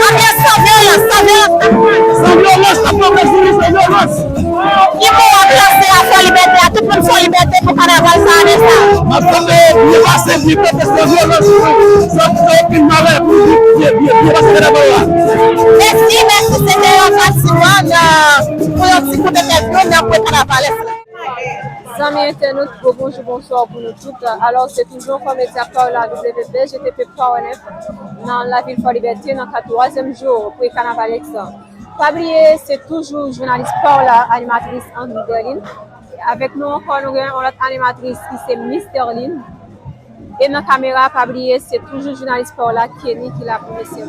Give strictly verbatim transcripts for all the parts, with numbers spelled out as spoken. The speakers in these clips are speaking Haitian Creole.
Anbyans san vyolans, san vyolans. San vyolans, san vyolans. Ki mo w ap lanse a Fò Libète a, tout moun Fò Libète pou kanaval sa ane sa? M ap swete byen pase, byen fete, san vyolans, san, san okenn malè, pou byen, byen, byen pase kanaval la. Mèsi, mèsi, se te yon pati mwen nan, pou yon ti kout entèvyou nan Pwe Kanavalès la. Zanmi entènot, bon, bonjou, bonswa pou nou tout. Alò, se toujou ankò medya pa w la, W B G T P Power Nèf, nan lavil Fò Libète, nan kad twazyèm jou Pwe Kanavalès la. Pa bliye, se toujou jounalis pa w la, animatris Andrew Berlin. Avèk nou ankò, nou gen yon lòt animatris ki se Miss Terline. E nan kamera, pa bliye, se toujou jounalis pa w la, Kenny, ki la pou mesye.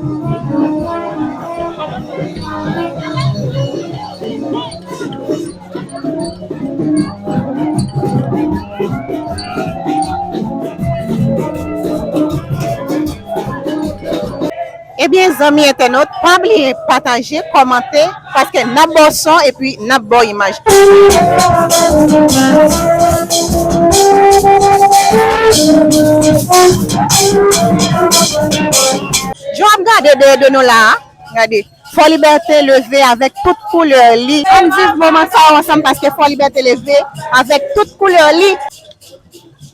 Ebyen, zanmi entènot, pa bliye pataje, kòmante, paske n ap ba w son epi n ap ba w imaj. Jan w ap gade dèyè de nou la a, gade, Fò Libète leve avèk tout koulè li. Ann viv moman sa yo ansanm, paske Fò Libète leve avèk tout koulè li.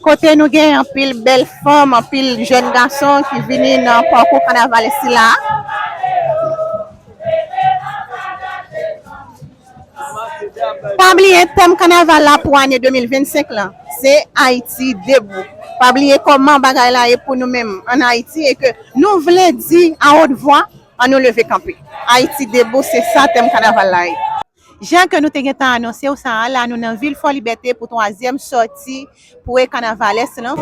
Kote nou gen anpil bèl fanm, anpil jèn gason ki vini nan pakou kanavalès sila. Pa bliye tèm kanaval la pou ane de mil vennsenk lan, se Ayiti debou. Pa bliye kòman bagay la ye pou nou menm ann Ayiti e ke nou vle di a wot vwa, ann nou leve kanpe. Ayiti debou, se sa tèm kanaval la ye. Jan ke nou te gentan anonse w sa a, la nou nan vil Fò Libète pou twazyèm sòti Pwe Kanavalès lan.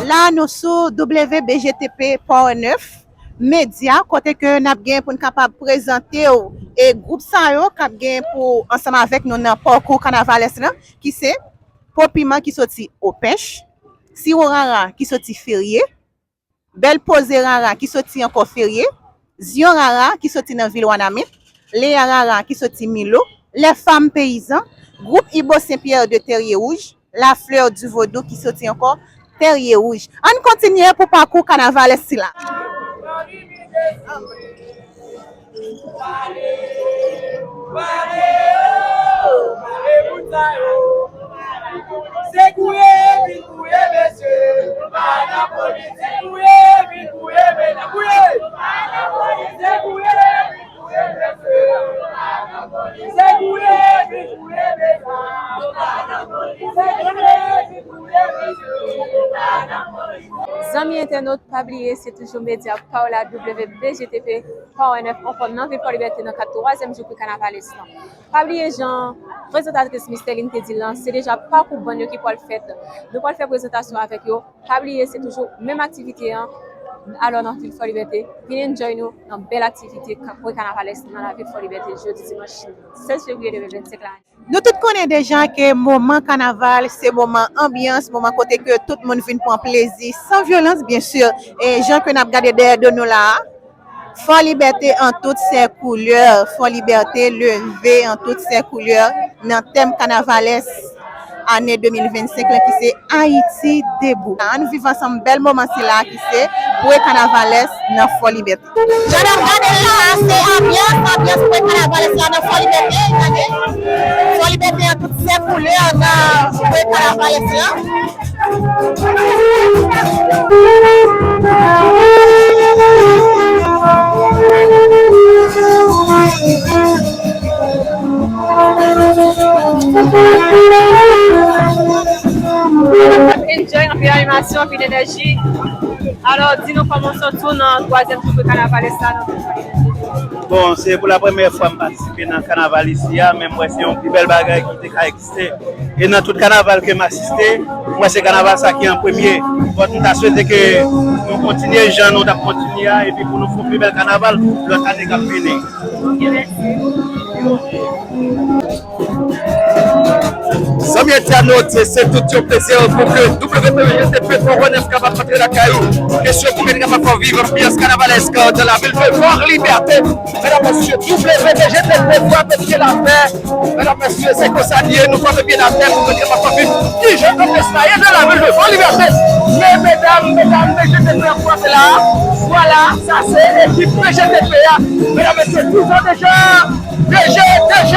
La nou sou W B G T P Power Nèf Medya, kote ke n ap gen pou n kapab prezante w e gwoup sa yo k ap gen pou ansanm avèk nou nan pakou kanavalès lan, ki se Po Piman ki soti Opench, Siwo Rara ki soti Ferye, Bèl Poze Rara ki soti ankò Ferye, Zyon Rara ki soti nan vil Wanament, Leya Rara ki soti Milo, Les Femmes Paysans, gwoup Ibo Sen Pyè de Terye Wouj, La Fleur du Vodou ki soti ankò Terye Wouj. Ann kontinye pou pakou kanavalès sila. Pale, pale, oh, pale moun sa yo. Se gouye, vin gouye, mesye. Pa nan politik, gouye, vin gouye, mesye. Gouye. Se gouye, vin gouye, mesye. Pa nan politik. Se gouye, vin gouye, mesye. Pa nan politik. Se gouye, vin gouye, mesye. Pa nan politik. Zanmi entènot, pa bliye, se toujou medya pa w la, W B G T P Power Nèf, ankò nan vil Fò Libète nan kad twazyèm jou Pwe Kanavalès lan. Pa bliye jan prezantatris Miss Terline te di l lan, se deja pakou bann yo ki pral fèt. Nou pral fè prezantasyon avèk yo. Pa bliye, se toujou menm aktivite an. Alò, nan vil Fò Libète, vin enjoy nou nan bèl aktivite ka-, Pwe Kanavalès nan lavil Fò Libète, jodi dimanch sèz fevriye de mil vennsenk la. Nou tout konnen deja ke moman kanaval se moman anbyans, moman kote ke tout moun vin pran plezi, san vyolans, byen si. E jan ke n ap gade dèyè do nou la a, Fò Libète an tout sè koulè, Fò Libète leve an tout sè koulè nan tèm kanavalès ane de mil vennsenk lan ki se Ayiti debou. Ann viv ansanm bèl moman sila ki se Pwe Kanavalès nan Fò Libète. Jan n ap gade l la a, se anbyans, anbyans Pwe Kanavalès la nan Fò Libète, gade. Fò Libète an tout sè koulè nan Pwe Kanavalès la. Enjoy, anpil animasyon, anpil enèji. Alò, di nou kòman w santi w nan twazyèm jou Pwe Kanavalès la nan Bon, se pou la premyè fwa m patisipe nan kanaval isi a, men m wè se yon pi bèl bagay ki te ka egziste. E nan tout kanaval ke m asiste, m wè se kanaval sa ki an premye. Bon, m ta swete ke nou kontinye jan nou t ap kontinye a, epi pou nou fè yon pi bèl kanaval lòt ane k ap vini. Ok, mèsi. Zanmi entènot, se tout yon plezi pou ke W P G T P Pawonèf kapab antre lakay ou. Kesyon pou ke li kapab fè w viv anbyans kanavalèsk dans la ville de Fort Liberté. Medam, mesye, W P G T P frape pye l atè. Medam, mesye, se konsa li ye, nou frape pye l atè pou ke li kapab fè w viv kijan anbyans la ye dans la ville de Fort Liberté. Men medam, medam, W P G T P ap frape la. Vwala, sa se ekip W P G T P a. Medam, mesye, dizan deja. D G, D G,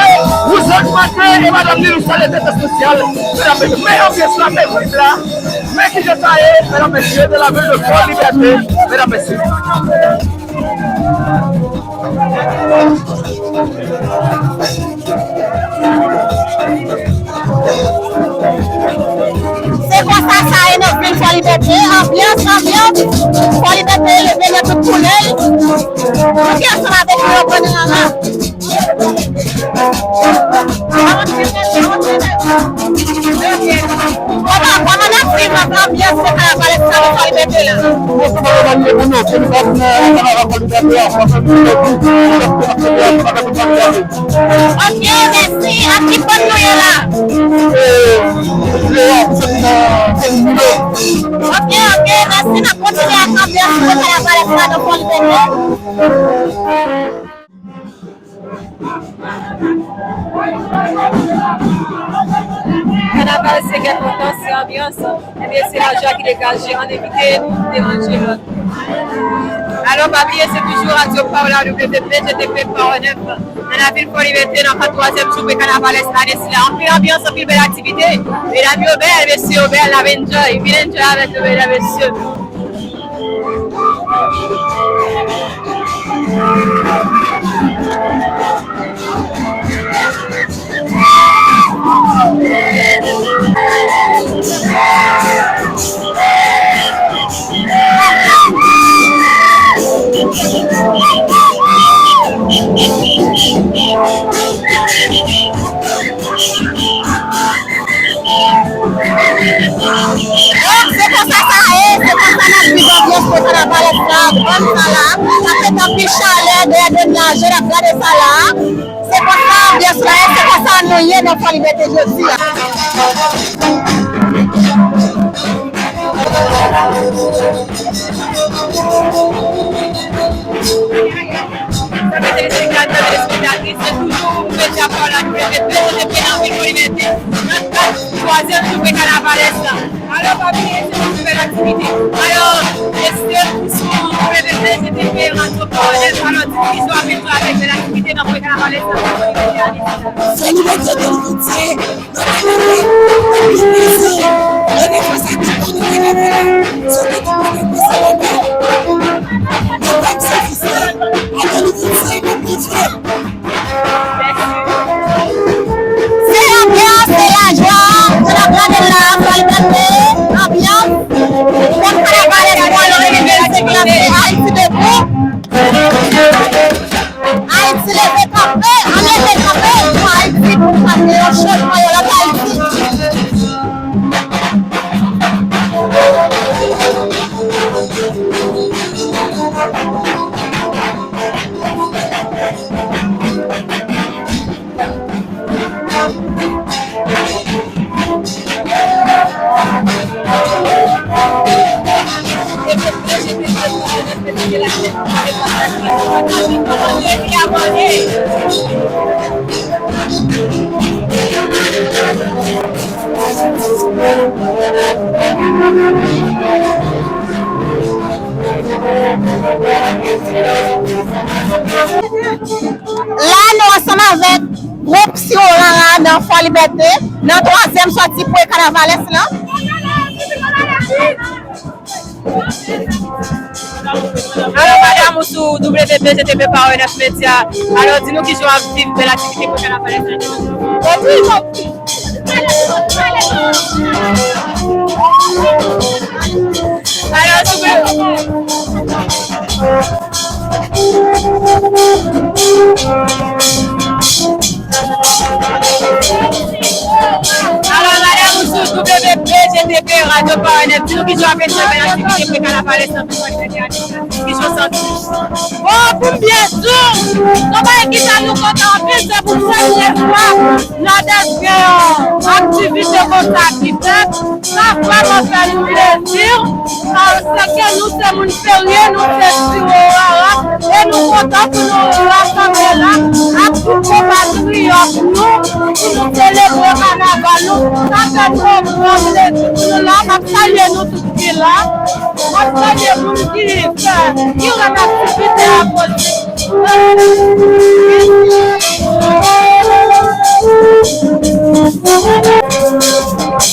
Rouzan Maten e madanm li, nou salye tèt espesyal. Medam, mesye, men anbyans la, men vib la, men kijan sa ye, medam, mesye, dans la ville de Fort Liberté, medam, mesye. Se konsa sa ye nan vil Fò Libète, anbyans, anbyans, Fò Libète leve nan tout koulè l. Nou te ansanm avèk nou, yo pran nan la. Kòman, kòman n ap viv anbyans kanavalèsk sa nan Fò Libète la? Ok, mèsi. Ak ki bann nou ye la? Ok, ok, mèsi. N ap kontinye ak anbyans kanavalèsk la nan Fò Libète. Kanaval se kè kontan, se anbyans. Ebyen, se lajwa ki degaje, ann evite deranje lòt. Alò, pa bliye, se toujou radyo pa w la, W P G T P Pawonèf, nan lavil Fò Libète, nan kad twazyèm jou prè kanavalèsk ane sila. Anpil anbyans, anpil bèl aktivite. Medam yo bèl, mesye yo bèl, n ap enjoy. Vin enjoy avèk nou, medam, mesye. Donk, se konsa sa ye, se konsa n ap viv anbyans prè kanavalèsk la, bann sa la, n ap fè anpil chalè, dèyè de naj, n ap gade sa la. Se konsa anbyans la ye, se konsa nou ye nan Fò Libète jodi a. Sa vle di, telespèktatè, telespèktatris, se toujou medya pa w la ki rete prezante nan vil Fò Libète, nan kad twazyèm jou prè kanavalèsk la. Alò, pa bliye, se yon bèl aktivite. Alò, mesye, sou W P G T P, radyo Pawonèf, alò, difize w ap enjoy avèk bèl aktivite nan prè kanavalèsk la. Fò Libète, Fò Libète, Fò Libète. Se anbyans, se lajwa, nou ap gade la, Fò Libète, anbyans. Pèp kanavalèsk la, nou rive se klase Ayiti debou. Ayiti leve kanpe, ann leve kanpe pou Ayiti, pou n pa gen yon chanjman, yon lòt Ayiti. La, nou ansanm avèk gwoup Siwo Rara nan Fò Libète, nan twazyèm sòti prè kanavalèsk lan. Alò, madanm ou sou W P G T P Pawonèf Medya. Alò, di nou kijan w ap viv bèl aktivite prè kanavalèsk lan. Alò, sou Alò, madanm ou sou W P G T P Radyo Pawè Nèf, di nou kijan w ap enjoy bèl aktivite pre-kanavalès nan Fòlibète ane sa. Kijan w santi w? Bon, pou m byen di w, yon bagay ki fè nou kontan anpil, se pou premye fwa Nòdès gen yon aktivite konsa ki fèt. Sa vrèman fè nou plezi, paske nou se moun serye, nou se ti Orara, e nou kontan pou nou rasanble la ak tout konpatriyòt nou, pou nou selebre kanaval nou. Sa fè nou yon gran plezi pou nou la. M ap salye nou tout ki la. M ap salye moun ki fè, ki rann aktivite a posib.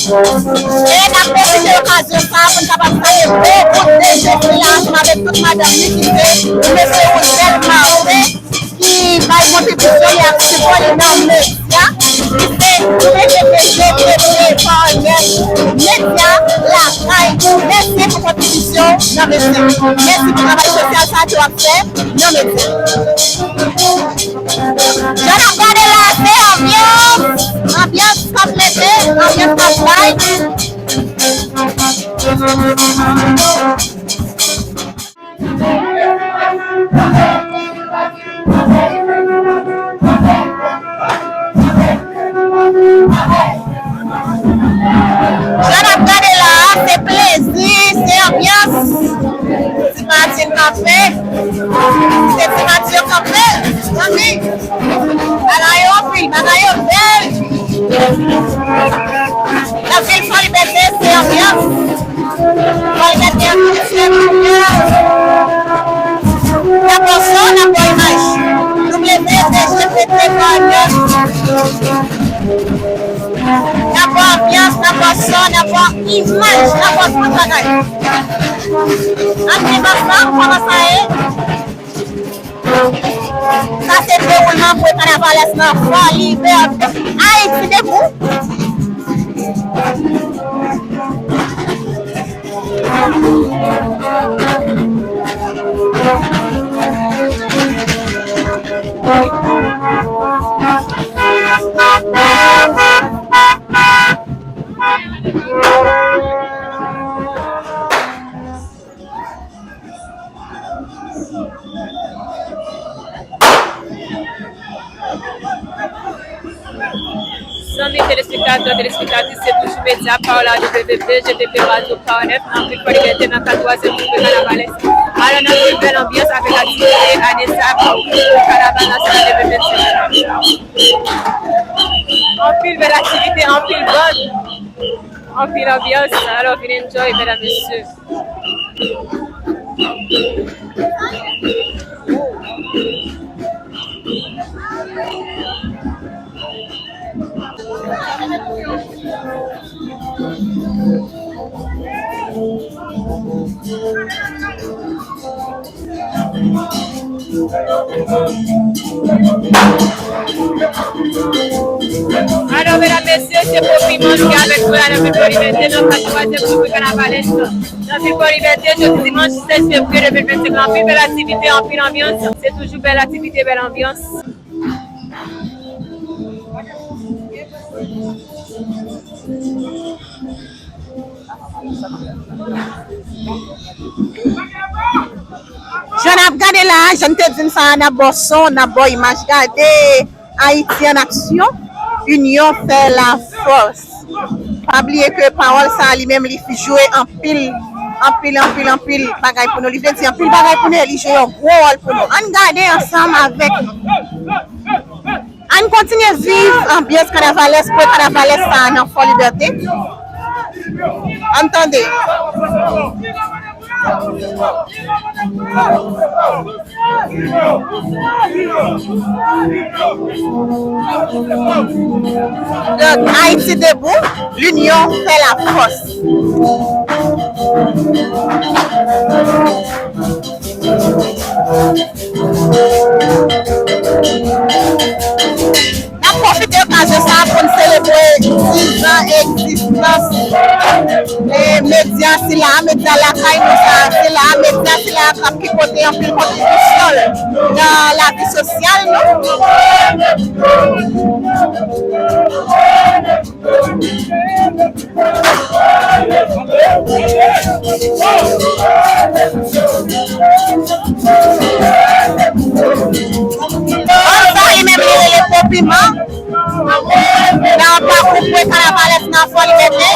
E n ap pwofite okazyon sa a pou n kapab salye gwo bout D J sila ansanm avèk tout madanm li ki se mesye Roosevelt Martin, ki bay kontribisyon li ak sipò li nan medya, ki se W P P G P P Power Guest Media Lakay. Mèsi pou kontribisyon nan medya. Mèsi pou travay sosyal sa a ke w ap fè nan medya. Jan n ap gade la, se anbyans. Anbyans k ap mete, anbyans k ap bay. Jan n ap gade la a, se plezi, se anbyans. Ti Matin kanpe. Se Ti Matin yo kanpe. Zanmi. Bagay yo anpil, bagay yo bèl. Nan vil Fòlibète, se anbyans. Fòlibète anpil, se anbyans. N ap pran son, n ap pran imaj. W P P G P P Power Guest. N ap pran anbyans, n ap pran son, n ap pran imaj, n ap pran tout bagay. Ann viv ansanm, kòman sa ye? Sa se dewoulman pre-kanavalès nan Fòlibète. Ayiti debou. Zanmi telespektatè, telespektatris, se toujou medya Pawòl a W P P G P P Radyo Pawòl F M nan vil Fòlibète nan kad twazyèm jou pre-kanavalès. Alò, nan pi bèl anbyans avèk aktivite ane sa a pou kanaval nasyonal de V V T. Anpil bèl aktivite, anpil bann, anpil anbyans. Alò, vin enjoy, medam, mesye. Alò, medam, mesye, se Popiman ki avèk nou la nan vil Fòlibète nan kad twazyèm jou pre-kanavalès. Nan vil Fòlibète, jodi dimanch sèz fevriye de mil vennsenk la, anpil bèl aktivite, anpil anbyans. Se toujou bèl aktivite, bèl anbyans. Jan n ap gade la, jan n te di n sa a, n ap ba w son, n ap ba w imaj. Gade Ayiti an aksyon, inyon fè lafòs. Pa bliye ke pawòl sa a li menm li jwe anpil, anpil, anpil, anpil bagay pou nou. Li vle di anpil bagay pou nou e li jwe yon gwo wòl pou nou. Ann gade ansanm avèk nou. Ann kontinye viv anbyans kanavalès, pre-kanavalès sa a nan Fòlibète. Ann tande. Donk, Ayiti debou, linyon fè lafòs. N ap pwofite okazyon sa a pou n selebre diz an egzistans, e, medya sila, medya lakay nou sa a, sila, medya sila k ap ki pote anpil kontribisyon l nan lavi sosyal nou. Nan pakou pre kanavalès nan Fò Libète.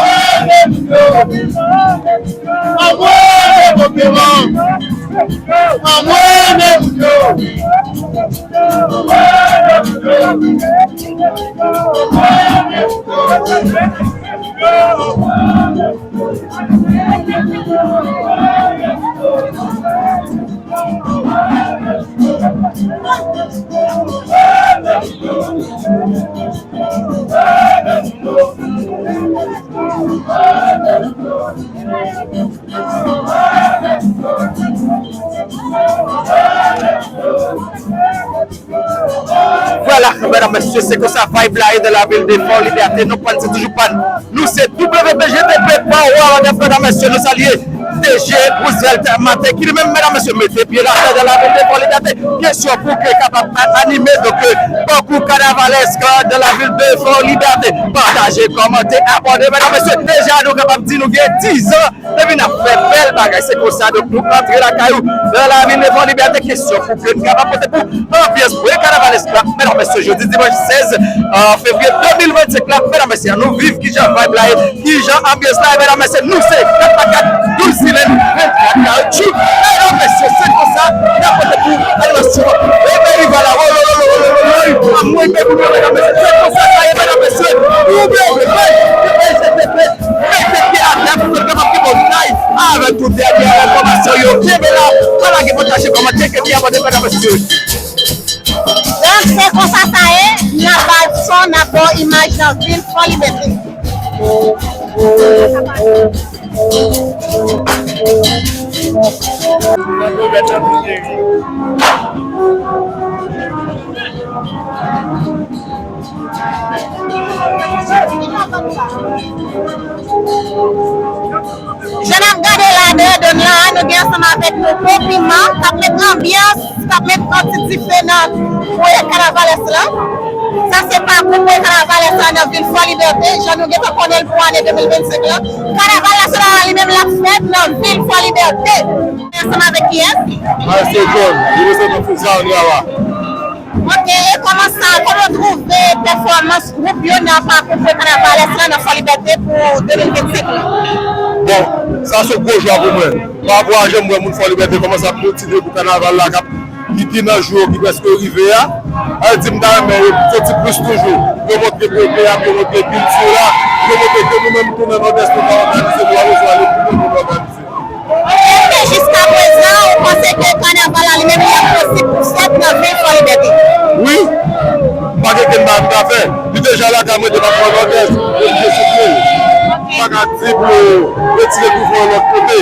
Vwala, medam, mesye, se konsa vibe la ye dans la ville de Fort Liberté. Nou pa n, se toujou pa n. Nou se W P G T P Power Rock, medam, mesye, nou salye D J Roosevelt Martin, ki li menm, medam, mesye, mete pye l atè dans la ville de Fort Liberté. Kesyon pou ke kapab a-, anime, donk, euh, pakou kanavalèsk dans la ville de Fort Liberté. Pataje, kòmante, abòne, medam, mesye. Deja, nou kapab di nou gen dizan depi n ap fè bèl bagay. Se konsa, donk, nou antre lakay ou dans la ville de Fort Liberté. Kesyon pou ke n kapab pote pou anbyans pre kanavalèsk la, medam, mesye, jodi dimanch sèz, euh, fevriye de mil vennsenk la, medam, mesye, nou viv kijan vibe la ye, kijan anbyans la ye, medam, mesye, nou se kat pa kat, douz silenn, vennkat kawotchou, medam, mesye, se konsa, n ap pote pou animasyon, e ben, li va la, wolololo, wolololo, anmwey, men pou nou, medam, mesye, se konsa sa ye, medam, mesye, W P P, W P P, mete pye atè pou nou kapab gen bon kay avèk tout dènye enfòmasyon yo. Kenbe la, pa lage, pataje, kòmante, kenbe abòne, medam, mesye. Donk, se konsa sa ye, n ap ba w son, n ap ba w imaj nan vil Fò Libète. Jan n ap gade la, deyò do n la, nou gen ansanm avèk nou Popiman, k ap met anbyans, k ap met yon ti dife nan pre kanavalès la. Sa se pakou pre kanavalès la nan vil Fò Libète, jan nou gentan konnen l pou ane de mil vennsenk la. Kanaval nasyonal la li menm l ap fèt nan vil Fò Libète. Ansanm avèk kiyès? Maestro John, reprezantan Fouza Andrawa. Ok, e kòman sa, kòman w twouve pèfòmans gwoup yo nan pakou pre kanavalès la nan Fò Libète pou de mil vennsenk la? Bon, sa se yon gwo jwa pou mwen. Pa rapò a jan m wè moun Fò Libète kòmanse ap motive pou kanaval la k ap, ki, ki nan jou yo ki prèske rive a. Sa vle di m ta renmen yo soti plis toujou. Yo montre peyi a, yo montre kilti la, yo montre ke nou menm tou nan Nòdès nou ka òganize nou, alò se ale pou nou, nou òganize. Ok, jiskaprezan, ou panse ke kanaval la li menm li ap posib pou fèt nan vil Fò Libète? Wi. M pa gen kenn bagay m ka fè. Li deja lakay mwen, depatman Nòdès, oblije souple l. M pa ka di pou yo retire pou fè yon lòt kote.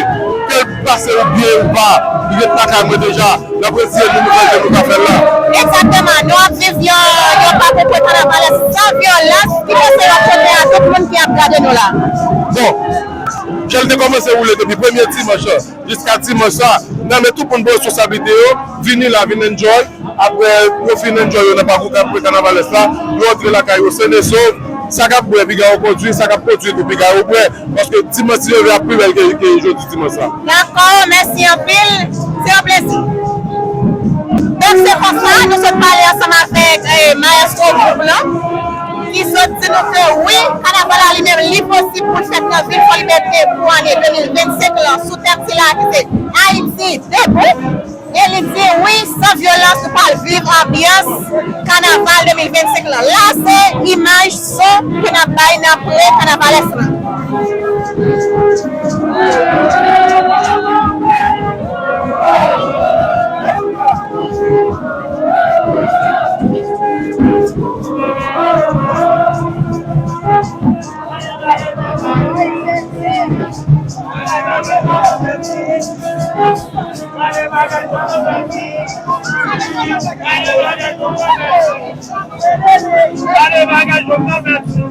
Ke l pase ou byen ou pa, li ret lakay mwen deja. N ap retire nou, nou fè jan nou ka fè l la. Egzakteman, nou ap viv yon, yon pakou pre kanavalès san vyolans ki pase yon kote a tout moun ki ap gade nou la. Bon, jan l te kòmanse woule depi premye dimanch lan jiska dimanch sa, n ap mande tout moun pran responsablite yo, vini la, vin enjoy. Apre yo fin enjoy yo nan pakou pre kanavalès la, yo antre lakay yo sen e sof. Sa k ap bwè, piga yo kondui, sa k ap kondui tou, piga yo bwè. Paske dimanch, si Dye vle, ap pi bèl ke, ke jodi dimanch sa. Dakò, mèsi anpil. Se yon plezi. Donk, se konsa, nou sot pale ansanm avèk, eh, mayestwo gwoup lan, ki sot di nou ke wi, kanaval la li menm, li posib pou l fèt nan vil Fò Libète pou ane de mil vennsenk lan, sou tèm sila ki se Ayiti debou. E li di, wi, san vyolans, nou pral viv anbyans kanaval de mil vennsenk lan. La, se imaj, son ke n ap bay nan pre kanavalès lan.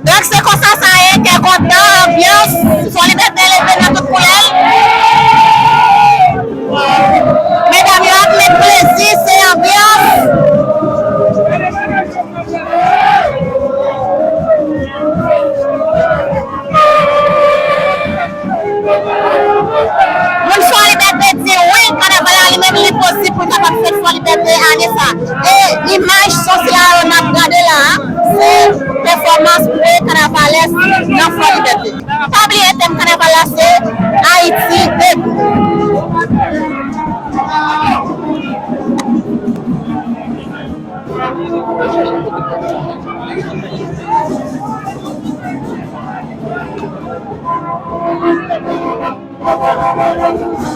Donk, se konsa sa ye, kè kontan, anbyans, Fò Libète leve nan tout koulè l. Medam yo ap met plezi, se anbyans. Moun Fò Libète di wi, kanaval la li menm li posib pou l kapab fèt Fò Libète ane sa. E imaj, son sila yo n ap gade la a, se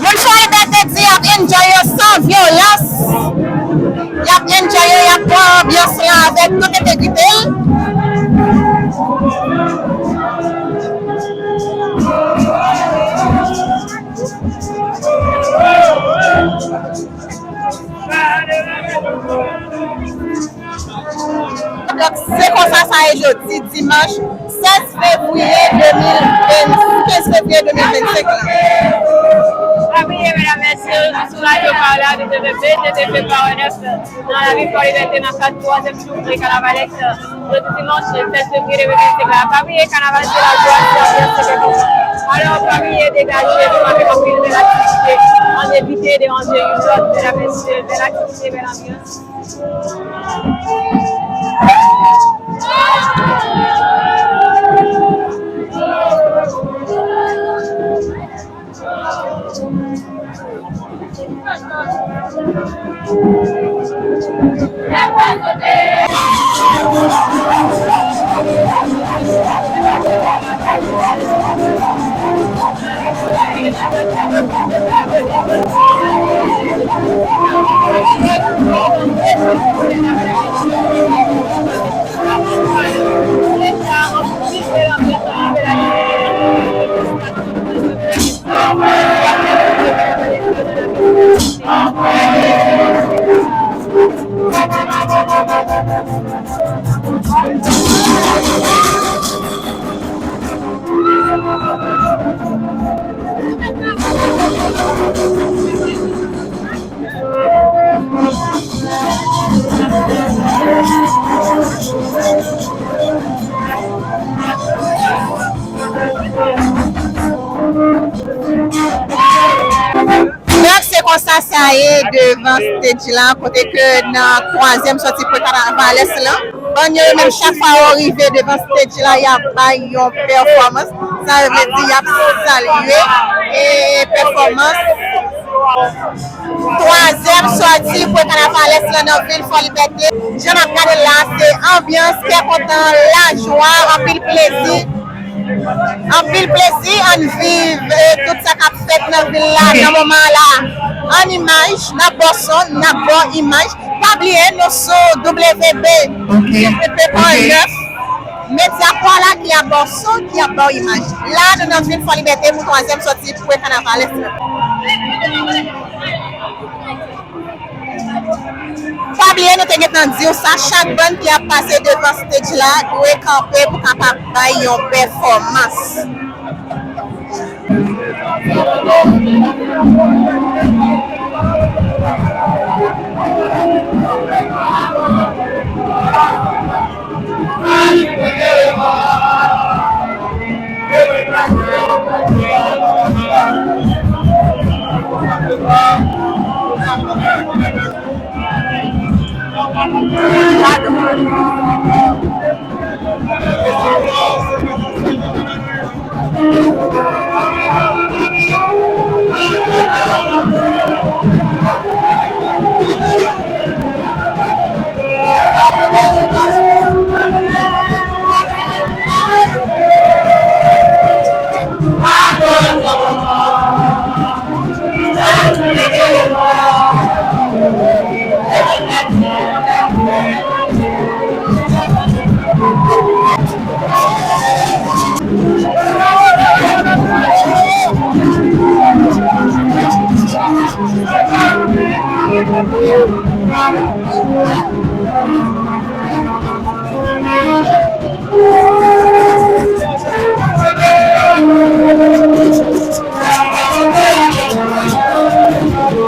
Moun Fò Libète di y ap enjoy yo san vyolans. Y ap enjoy yo, y ap pran anbyans lan avèk tout entegrite l. Donk, se konsa sa ye jodi, dimanch sèz fevriye de mil ven, kenz fevriye de mil vennsenk la. Pa bliye, medam, mesye, nou sou radyo Parla, W W W T T P Power neuf, nan lavil Fò Libète, nan kad twazyèm jou pre kanavalès, jodi dimanch sèz fevriye de mil vennsenk la. Pa bliye, kanaval se lajwa, se anbyans, se fèt. Alò, pa bliye degaje nou avèk anpil bèl aktivite. Ann evite deranje youn lòt, medam, mesye, bèl aktivite, bèl anbyans. Donk, se konsa sa ye devan stage la, kote ke nan twazyèm sòti pre kanavalès lan, bann yo menm chak fwa yo rive devan stage la, y ap bay yon pèfòmans. Sa vle di y ap salye e pèfòmans twazyèm sòti pre kanavalès lan nan vil Fò Libète. Jan n ap gade l la, se anbyans, kè kontan, lajwa, anpil plezi. Anpil plezi, ann viv, eh, tout sa k ap fèt nan vil la nan moman an la. An imaj, n ap ba w son, n ap ba w imaj. Pa bliye, nou sou W B, W B T T P Power neuf, medya Parla ki ap ba w son, ki ap ba w imaj. La, nou nan vil Fò Libète pou twazyèm sòti pre kanavalès lan. Pa bliye, nou te gentan di w sa, chak bann ki ap pase devan stage la dwe kanpe pou kapab bay yon pèfòmans.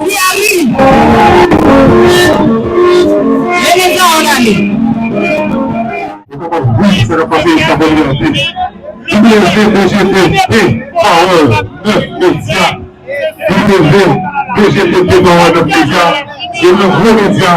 Wi, a wi. Leve sa, ann ale. Wi, sa k ap pase, sa k ap pase. W W W T T P Power neuf Media. W W W T T P Power neuf Media, youn nan gwo medya.